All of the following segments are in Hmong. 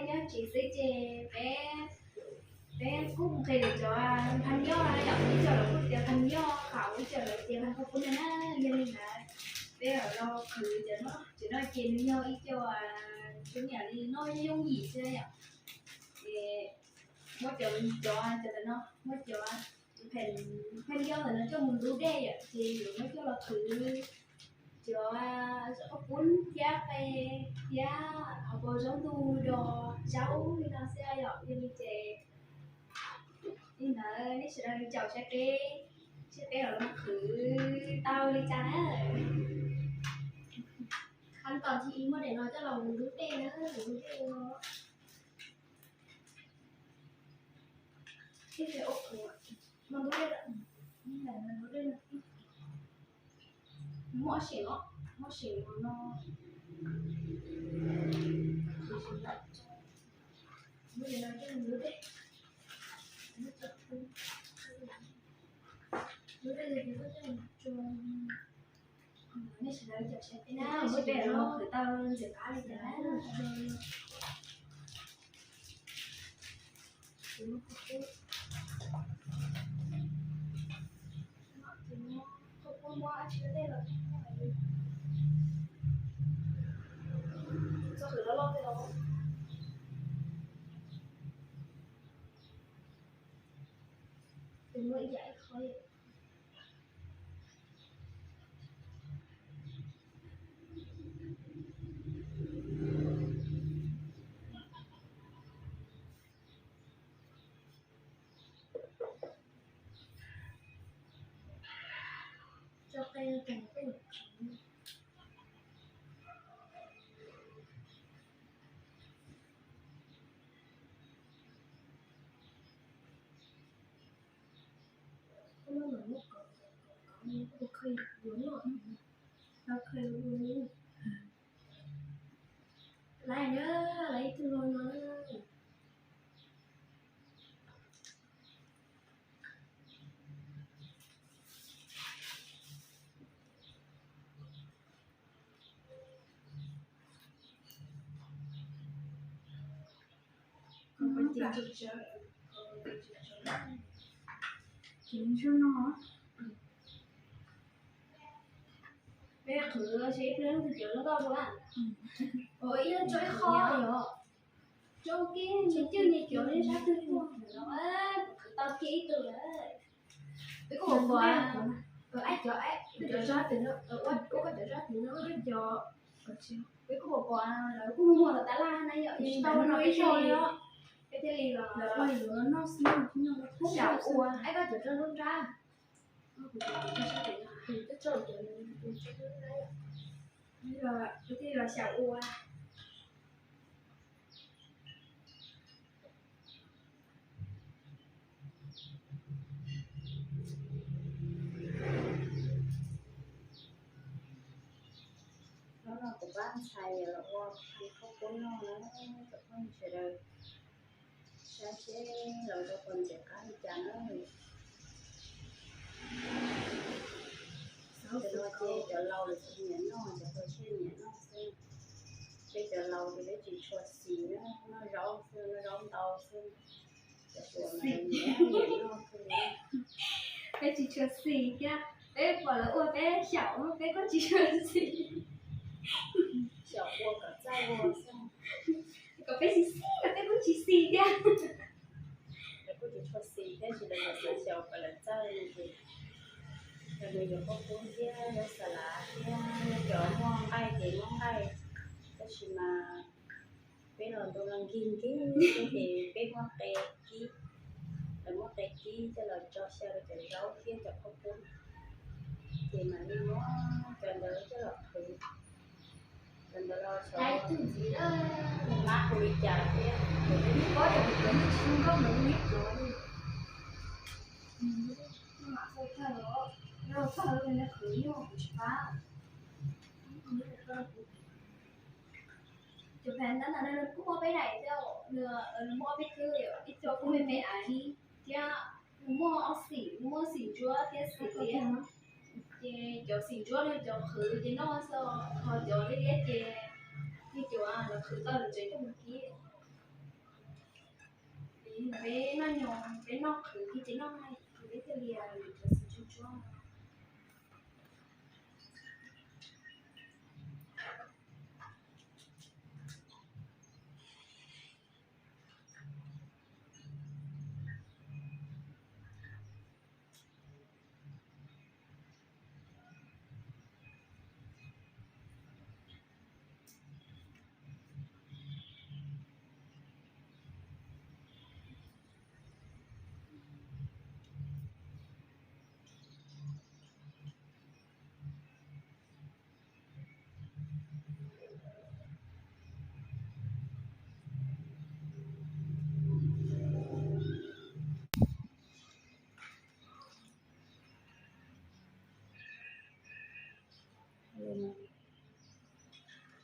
Nyob tsev xwb ces peb, peb kuj nqis lawv cov phaj nyoj yom, ib co lawv kuj tias phaj nyoj, qhov ib co lawv tias phaj nyoj pub na na. Yog li ntawd peb los qhwv cov no, cov no ces nws yog ib co, cov niam li noj yooj yim xwb yom. Ces muab cov, cov, cov ntawm no, muab cov phaj nyoj ntawm no coj mus ntub dej yom, ces yuav muab coj los qhwv cov qhaub poob thiab qe thiab hauv paus zaub ntug do zaub li no xwb yom. Yog li ces li ntawd nej sawv daws caum saib peb, saib peb los qhwv tau li cas na. Khab tos thib ib muab daim no coj los mus ntub dej na, mus ntub dej no. Ib qhe ua qhuav, no ntub dej, ntub dej no, muab ob seem os, muab seem no, ntub dej, ntub dej, ntub dej, nej sawv daws caum saib peb na, ntub dej los qhwv tau ntxim qab li cas na. Txog qhwv loj loj tej los, muaj ib yam ib qho. Tso qe tag tej. Koj muab mam muab kov kov kov, koj puas khaws yuav noj? Khaws yuav. Laiv na, laiv ib tug no no. Peb qhwv seb ib pliag lub twg cov zoo nkauj dua. Ua ib lub tso ib qho yom. Tso kiag nyias cwj nyias cov, sab twg tuaj los qhwv tau kiag ib tug lawm. Peb kuj pom pom, cov, cov sab twg no, ua koj cov sab twg no, cov, peb kuj pom pom lawv kuj muag tom tab laj na yom, tsis tau no ib zaug li os. Peb thiaj li los, lawv ua yuav noj xwb, xyaum ua, es koj cov rau lub nrab. Peb thiaj li los xyaum ua. Hnub no kuv pab ntxhais los ua qhaub poob noj na, cov phooj ywg sawv daws saib seb los rau qhov ntxim qab li cas na. Cov no ces cov laus lawv tsis nyiam noj, cov hluas thiaj nyiam noj xwb. Peb cov laus ces peb tsis tshua xis na, noj zaub xwb, noj zaub ntau xwb. Cov hluas mas nyiam noj xwb li. Peb tsis tshua xis thiab, peb pom lawv ua peb xyaum, peb kuj tsis tshua xis. Xyaum ua kom txaij ua xwb. Kom peb xis xis los peb kuj tsis xis thiab. Lawv kuj tsis tshua xis thiab, tab sis lawv xav xyaum kom lawv txaij li ces, lawv yuav qhaub poob thiab yuav xas lav thiab cov muaj nqaij ces muab nqaij, tab sis mas peb los ntu no nkig nkig ces peb muab qe kib, lawv muab qe kib coj los tso xyaw rau cov zaub thiab cov qhaub poob, ces mam li muab cov ntawd coj los qhwv. Cov ntawd los xyov nws mab hu li cas thiab, kuv twb tsis paub tias kuv cov nyuj tsis zoo nkauj npaum li neb cov li. Mam txog thawj los, yog thawj los nws qhwv nyuaj kuv tsis pab. Cov phav ntab ntawd nws kuj muaj peb daim thiab, nws muaj ob peb thwb, ib co kuj me me aiv thiab, nws muaj ob xim, nws muaj xim ntsuab thiab xim liab. Ces cov xim ntsuab no cov qhwv ces noj xwb, ho cov liab liab ces, ces cov lawv qhwv tau lawv tseem coj mus kib. Peb noj nyo, peb noj qhwv thiab ces noj, peb thiaj li yuav cov xim tsuag tsuag.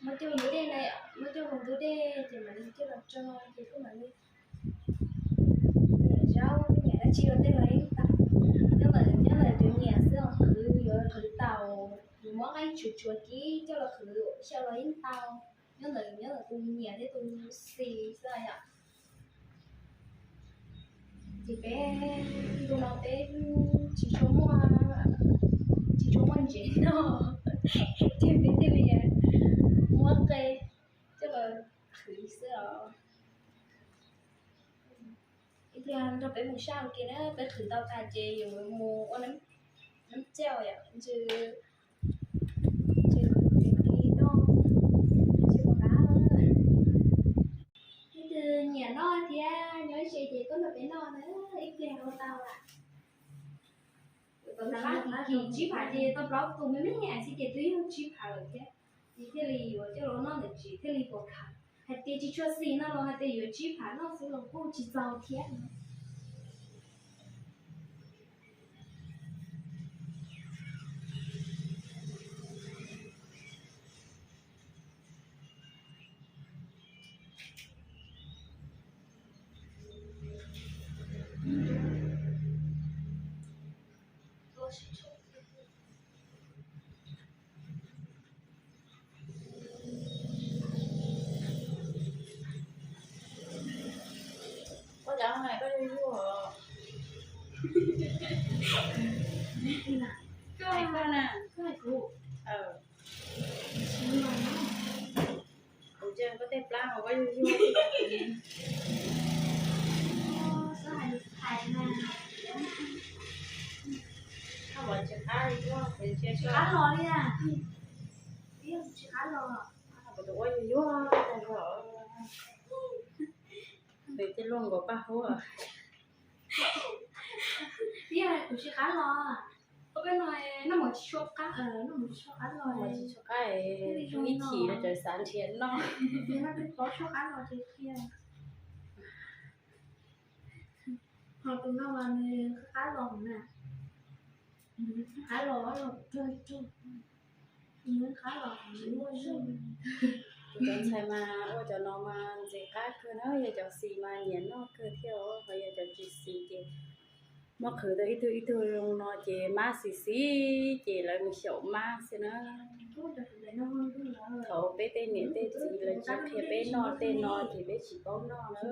Muab coj mus ntub dej na, muab coj mus ntub dej ces mam li coj los tso, ces kuj mam li nyiam zaub, nyiam dab tsi los tej los yeej tau. Nyob ntawm, nyob ntawm cov nyiam xwb os, qhwv yuav qhwv tau, yuav muab nqaij tsuag tsuag kib coj los qhwv xyaw los yeej tau. Nyob ntawm, nyob ntawm tus nyiam thiab tus xis xwb yom. Ces peb ntu no peb tsis tshua muaj, tsis tshua muaj ntsev noj, ces peb thiaj li muab qe coj los qhwv xwb os. Ib pliag nrog peb mus sab ua ke na, peb qhwv tau tas ces yuav mus ua nab cauj yom, ntsw, ntsw li no, ntsw ua qab. Leej twg nyiam noj thiab nyob ze ces tuaj nrog peb noj na, ib pliag ua tau lawm. Tam sim no tsib phav ces tau plaub tus me me xwb ces twb yog tsib phav lawm thiab. Ces thiaj li yuav coj los noj ntawm tsev thiaj li puas khav. Hais tias tsis tshua xis no los hais tias yuav tsib phav noj xwb los kuj tsis txaus thiab. Koj cov no koj yuag yuag. Koj na, koj hais kuv. Kuv ntsia koj tej plab mas koj yuag yuag. Koj los tsis qab li, tsis qab los li. Kuv tus ua yuag yuag. Nws tej luaj nkaus paj huab. Kuv tsis qab los. Koj peb no, noj mov tsis tshua qab, noj mov tsis tshua qab los, mov tsis tshua qab, ib chim no tseem xav nrhiav noj. Noj tsis tshua qab los ces qhia. Ho tus no mas nws qab los na. Qab los, qab los, qab los. Kuv cov ntxhais mas ua cov no mas ntxim qab kawg na, yog cov xis mas nyiam noj kawg thiab, ho yog cov tsis xis ces muab qhwv tau ib tug ib tug zoo no ces mab xis xis ces lawv mus xyaum mab xwb na. Thaum peb tej niam tej txiv lawv tsis qhia peb noj tej no ces peb tsis paub noj na.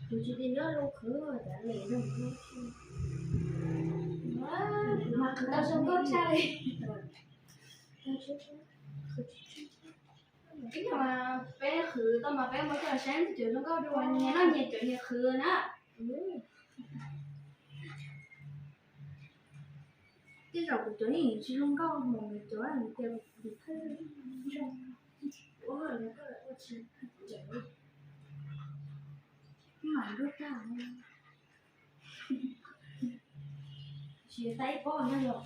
Kuv tsis ti nyob zoo khwv, cav lem no. Kuv mas khwv tau zoo nkauj tshaj li. Ib nyuag mas peb qhwv tau mas peb muab coj los saib cov zoo nkauj dua, nyias noj nyias cov nyias qhwv na. Tej zaum kuv cov yeej tsis zoo nkauj npaum nws cov, nws tias kuv thawj zoo. Ua lawv koj ua tsis ceev, mam nruab tag. Tsis taib pob no yom.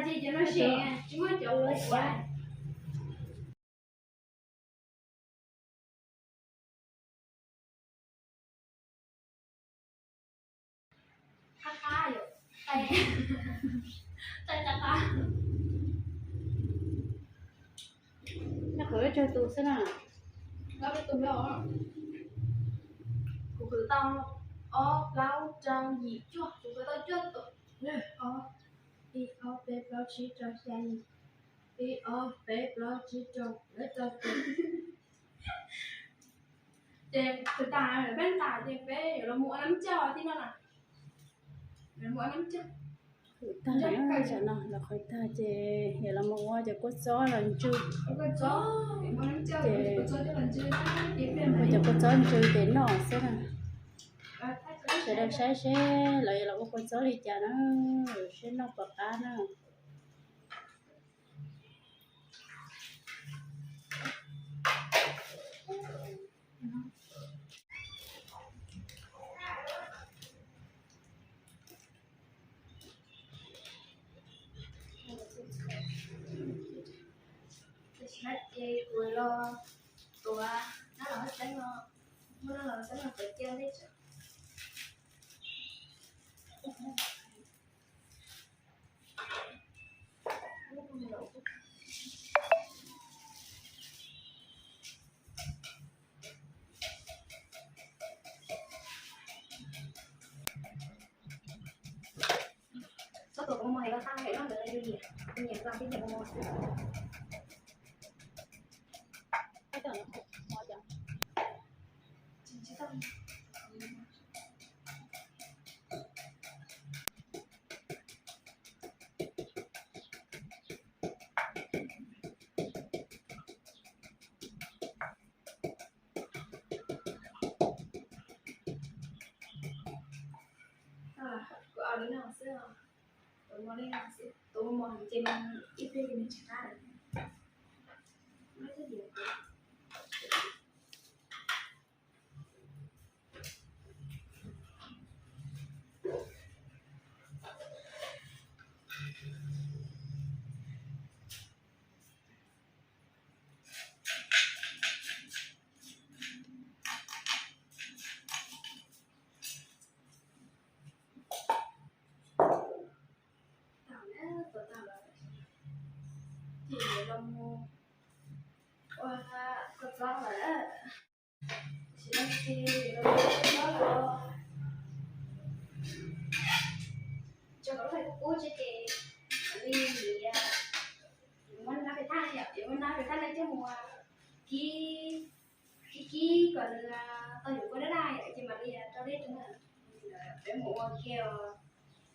Cov no sim, tsis muaj cov ua ua. Qab qab yom, qab qab. Nyob qhov ib tsag tus xwb na. Kuv khwv tau ob plaub rau yim cuaj, kuv khwv tau cuaj tus. Ob, ib ob peb plaub tsib rau xya yim, ib ob peb plaub tsib rau, lawv rau tus. Ces khwv tas peb tas ces peb yuav los mus ua nab caj tib no na. Mus ua nab caj. Khwv tag, tam no los khwv tag ces yuav los mus ua cov kua txob los ntsw. Ces ua cov kua txob ntsw ces noj xwb na. Sawv daws saib seb lawv yuav los ua kua txob li cas na, seb noj puas qab na. Tam sim no ces kuv los tuav nab los xeeb no, muab nab los xeeb no tuav cia ntej tso. Txhob tuav kuv mos hais los tau, hais los ntawd yus nyiam, yus nyiam tau peb nyiam kuv mos xwb. Kuv ua li no xwb, kuv ua li no xwb, kuv ua mos ces ib pliag ces nws tsis qab lawm. Tau na, tuav tau lawm ces yuav los mus ua kua txob lawm. Tam sim no ces yuav los ua kua txob lawm. Tso kom lub hais kub kub tso ces mam li, yuav muab nab pem thaj yom, yuav muab nab pem thaj no coj mus kib, kib kib kom nws tau yuav kua daj daj yom ces mam li rau dej rau na. Peb mus ua ke os.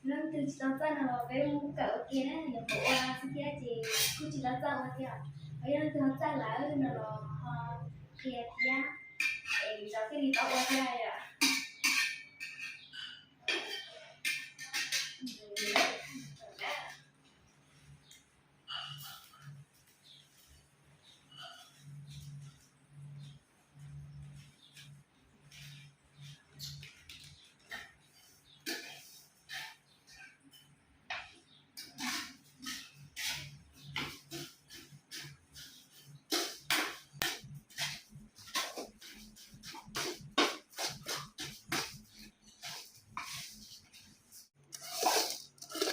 Leej twg tsis tau txawj no los peb mus kawm ua ke na, yog mus ua xwb thiab ces kuj tsis tau txawj ua thiab. Ho yog leej twg ho txawj lawm no los ho qhia thiab, es nws thiaj li paub ua thiab yom.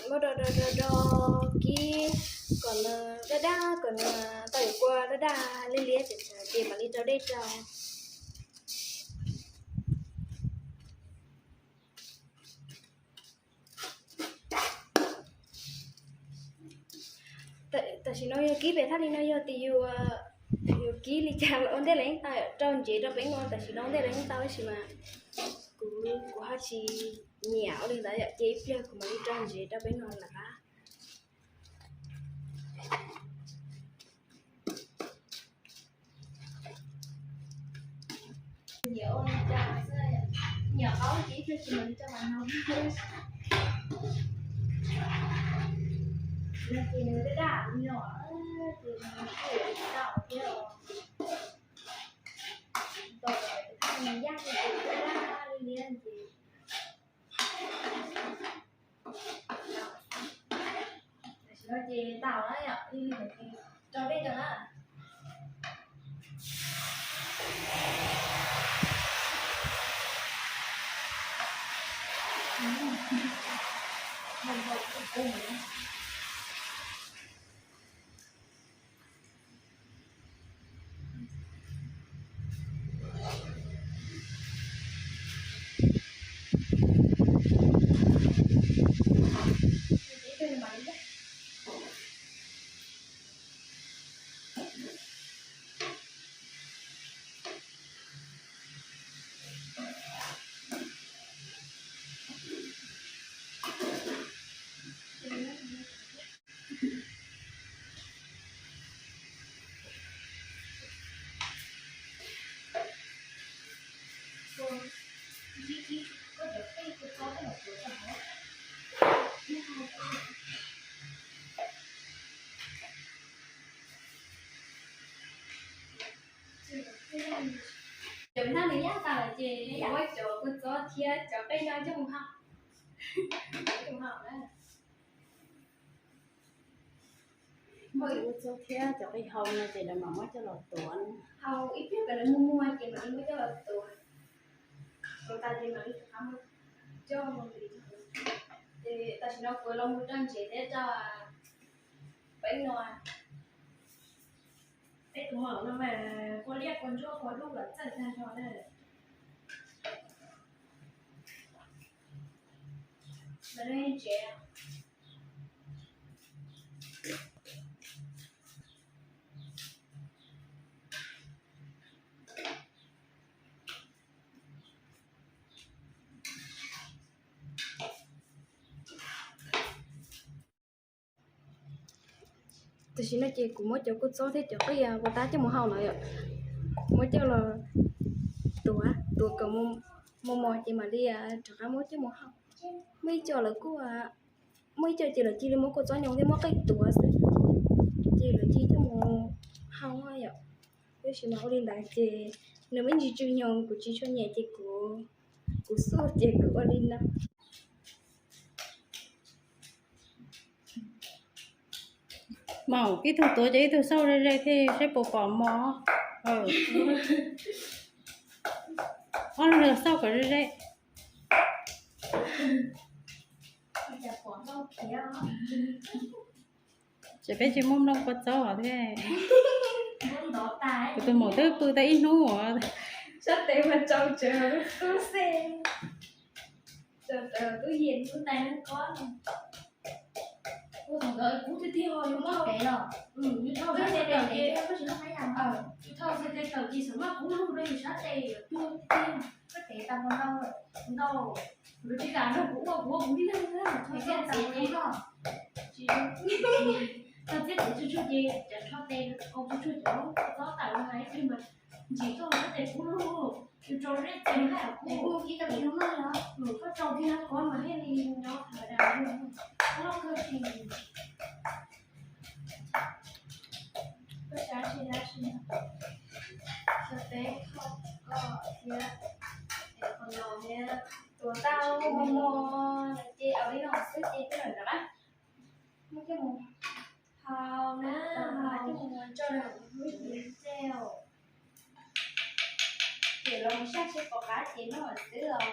Muab do do do do kib kom nws daj daj, kom nws tau yuav kua daj daj liab liab ces mam li rau dej rau. Tam sim no yog kib pem thaj li no yog tias yus, yus kib li cas los ua ntej los yeej tau, rau ntsev rau peb no tam sim no ua ntej los yeej tau tab sis mas kuv, kuv ho tsis nyiam ua li ntawd yom, ces ib pliag kuv mam li rau ntsev rau peb no lawm qab. Nyiam ua li cas xwb, nyiam qaub ces ib pliag ces mam li rau qab no. No ces nws daj daj li no, ces nws kuj yuav tsis tau thiab os. Tau nws yaj ces daj daj li liab ces, tam sim no ces Cov hnab nws yaj tas lawm ces muab cov kua txob thiab cov qej no coj mus hau. Coj mus hau na. Muab cov kua txob thiab cov qej hau no ces lawv mam muab coj los tuav. Hau ib pliag kom lawv muag muag ces mam li muab coj los tuav. Tuav tas ces mam li rov qab muab coj mus. Ces tam sim no kuv los mus rau ntsev thiab rau peeb no. Peb tus maum no mas kua liab kua ntsuab kua dub los txawj tag nrho na. Lawv ntsev. Tam sim no ces kuv muab cov kua txob thiab cov qej puas tab coj mus hau lawm yom. Muab coj los tuav, tuav kom mos mos ces mam li rov qab muab coj mus hau. Muaj ib co lawv kuj, muaj ib co ces lawv cia li muab kua txob nyoos thiab muab qej tuav xwb, ces lawv cia li coj mus hau yom. Tab sis mas ua li ntawd ces nws muaj ntsis tsw nyoos kuv tsis tshua nyiam ces kuv, kuv xub ces kuv ua li no. Maum ib tug tuav ces ib tug xauj ze ze thiaj saib puas pom mos. Ob leeg xauj kom ze ze. Ces peb tsis muaj nplooj kua txob thiab. Kuv tus maum twb pw tau ib hnub. Sab tes mas tsau tsawv tub xej, tsau tsawv tub yees tub tais neeg kob. Ua thaum ntawd kuv tiag tiag yus muab kev los, yus thauj sab tes tawm ces, yus thauj sab tes tawm ces xam maj kub lug rau yus sab tes yuav tuag tiag tiag. Koj kev tas ntau ntau, kuv tsis kam nrog kuv ua, kuv ua kuv ib leeg, thauj sab tes tawm no. Tsis, tau txiab tes tsuj tsuag ces cov nrho tes ua tsuj tsuag cov txob tawm los hais ib pliag mas ntsim tuaj sab tes kub lug, yus tso zeb txias haj kub. Koj tso kiag no kov mas thiaj li nyob thawm dam lub kawg tsis. Koj sab tsis dab tsi, xav peb kho koj thiab, es qhov no thiab, tuav tau mos mos ces ua li no xwb ces peb mam rov qab muab coj mus hau na, coj mus tso rau hauv lub hliv tseg. Ces los saj seb pom qab ces noj xwb os.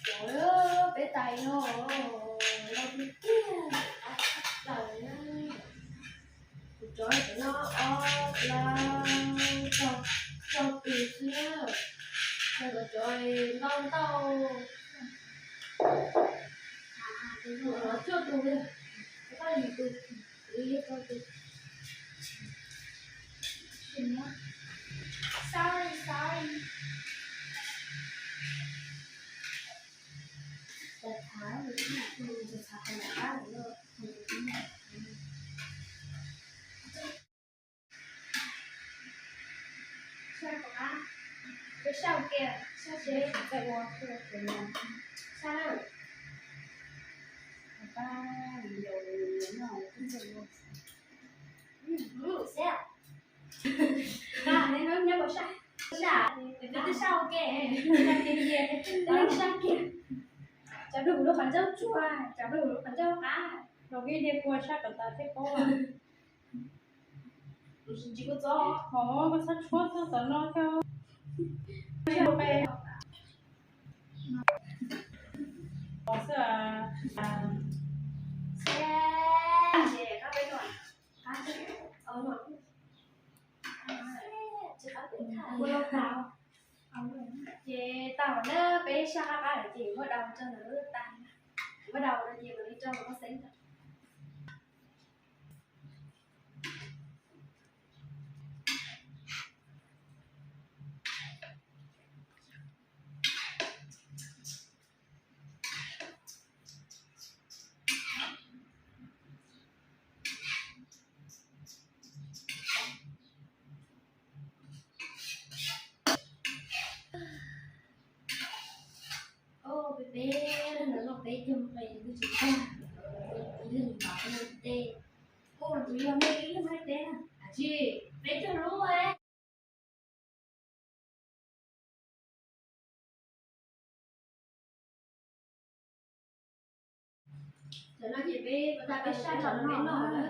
Cov peb tais no, no tiag tiag, qab tshaj plaws na. Kuv cov cov no ob plaub rau, rau tus xwb na. Cov ntau ntau, no cuaj tus li, koj yim tus, kuv li rau tus. Sorry, sorry. Saj kom qab, peb saj kiag, saj seb txawj ua, saj na. Seb, neb nyob nyob saj, saj, peb twb saj ua ke, saj kiag, saj kiag. Tsam nplog kuv lub qhov ncauj tsuag, tsam nplog kuv lub qhov ncauj qab. Los vij diag kua saj kom tas thiaj paub. Tsis koj txob, koj txhob tshuab txog tom no thiab. Ces tau na, peb saj qab qab lawm ces muab daus rau ntawd tas. Muab daus rau ces mam li rau mus koj xeeb. Peb, peb, no peb cog qe twb tsis tag, ib leeg pab ua teb, kuj tus yog nej ib leeg hais teb na. Tsis, peb cog lub. Tam no ces peb, peb sab tso peb noj na.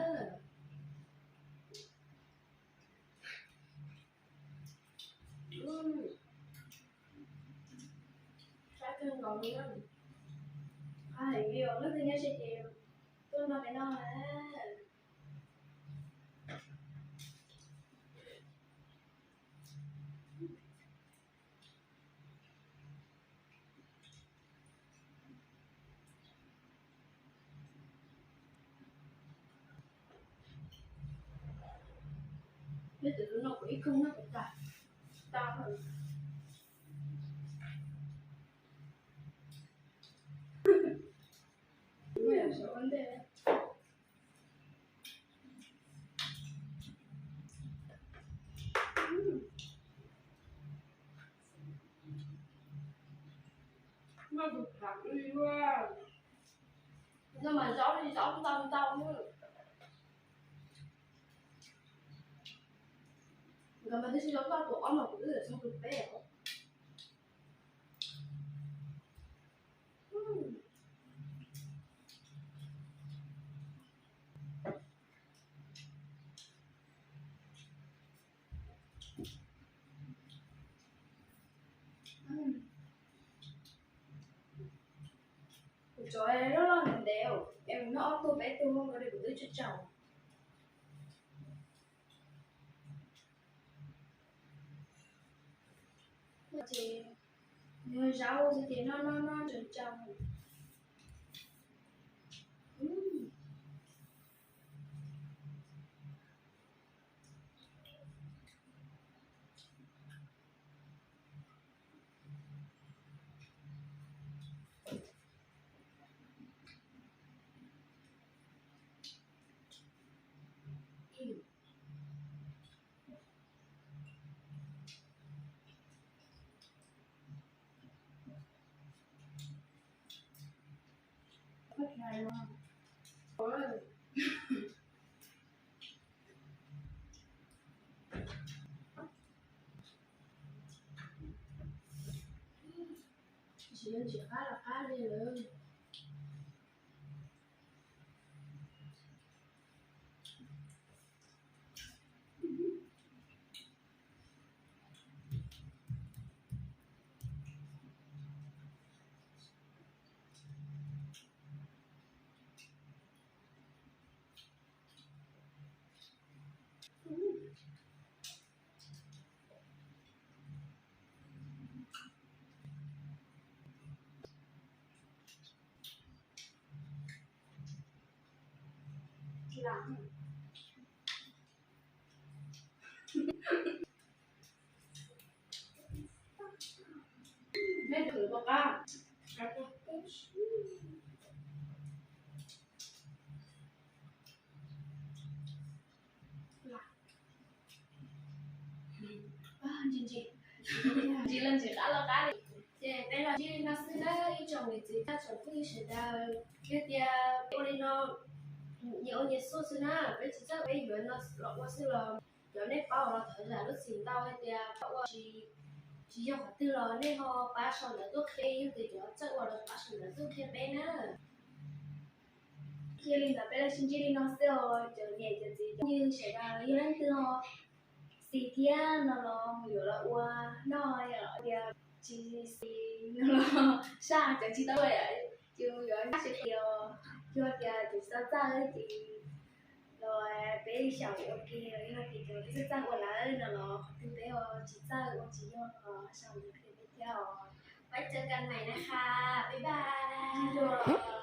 Sab kawg nkaus li na. Leej twg nyob ze ces tuaj nrog peb noj na. Neb tus no kuv ib koog noj kuv tas, tas lawm. Noj tus tham li ua, noj mas zaub li zaub ntau ntau na. Nkawd mas twb tsis zoo nkauj tus ob mas kuv twb txog tus peb os. Kuv cov loj loj ntev ntev, es kuv noj ob tug peb tug nkawd li kuv twb tsis tsaus. Ces nws zaub xwb ces noj noj noj tsaus tsaus. Tsis, tsis qab los qab li lawm. Ntsis los ntsis qab los qab li. Ces peb los ntsib no xwb na ib tsoom niam txiv thiab tsoom phooj ywg sawv daws. Yog tias peb ua li no nyias ua nyias xub xwb na, peb tsis txawj peb yuav no los ua xwb los cov nej paub los thov zam lub txim ntau. Hais tias ua tsis yog qhov twg los nej ho pab sau ntawv tuaj qhia, yog tias cov txawj ua los pab sau ntawv tuaj qhia peb na. Cia li ntawd peb los sib ntsib li no xwb os cov niam cov txiv, yog sawv daws yog leej twg ho xis thiab no los mus yuav los ua noj, yog tias tsis xis no los saj cov tsis tau ua, ces mus yuav saj sawv daws. Yog tias cov tsis tau txawj ces los peb xyaum ua ke, yog tias cov txawj txawj ua lawm no los qhov twg peb ho tsis txawj ua tsis yog los sau ntawv qhia peb thiab os. Peb cia li ntsib dua na, bye bye.